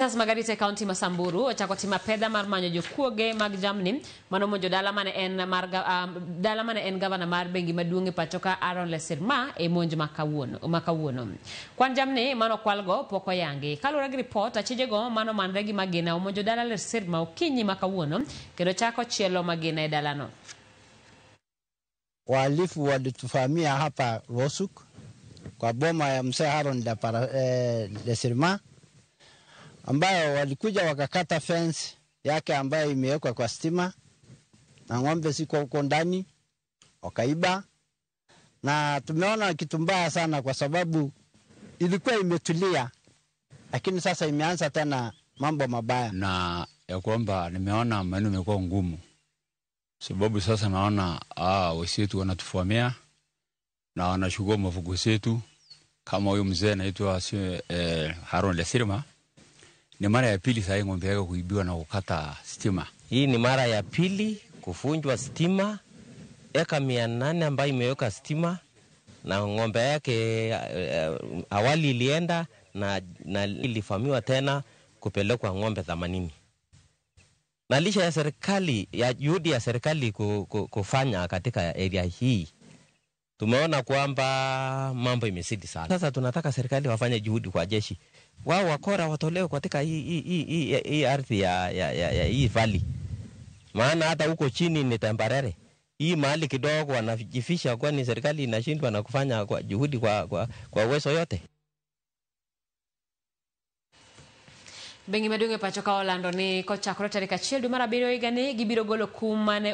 Ofisas mag arita e kaunti ma Samburu ochako timo apedha mar manyo jokuoge mag jamni manomonjo dala mane en mar dala mane en gavana mar bengi maduong' e pacho ka Aaron Lesirma e monj ma kawuono. Kwan jamni manokwalgo pok oyangi. Kaluwore gi ripot, achijego manomanre gi magina omonjo dala Lesirma okinyi ma kawuono kendo chako chielo magina e dalano. Wahalifu walituvamia hapa Rosuk kwa boma ya mzee Aaron Lesirma, ambayo walikuja wakakata fence yake ambayo imewekwa kwa stima na ng'ombe ziko huko ndani, wakaiba. Na tumeona kitu mbaya sana kwa sababu ilikuwa imetulia, lakini sasa imeanza tena mambo mabaya. Na ya kwamba nimeona maneno yamekuwa ngumu, sababu sasa naona wenzetu wanatufamia na wanachukua mafugo zetu. Kama huyo mzee anaitwa Aaron Lesirma, ni mara ya pili sasa ng'ombe yake kuibiwa na kukata stima. Hii ni mara ya pili kufunjwa stima, eka 800 ambayo imeweka stima, na ng'ombe yake awali ilienda na ilifamiwa tena kupelekwa ng'ombe 80. Na licha ya serikali, ya juhudi ya serikali kufanya katika area hii, tumeona kwamba mambo imezidi sana. Sasa tunataka serikali wafanye juhudi kwa jeshi, wao wakora watolewe katika hii ardhi ya hii valley. Maana hata huko chini ni tambarare. Hii mahali kidogo wanajifisha, kwani serikali inashindwa na kufanya kwa juhudi kwa uwezo yote. Bengi maduong' e pacho ka olando ni kochakore tarik 1 dwe mar 7 higani gibiro golo kum mane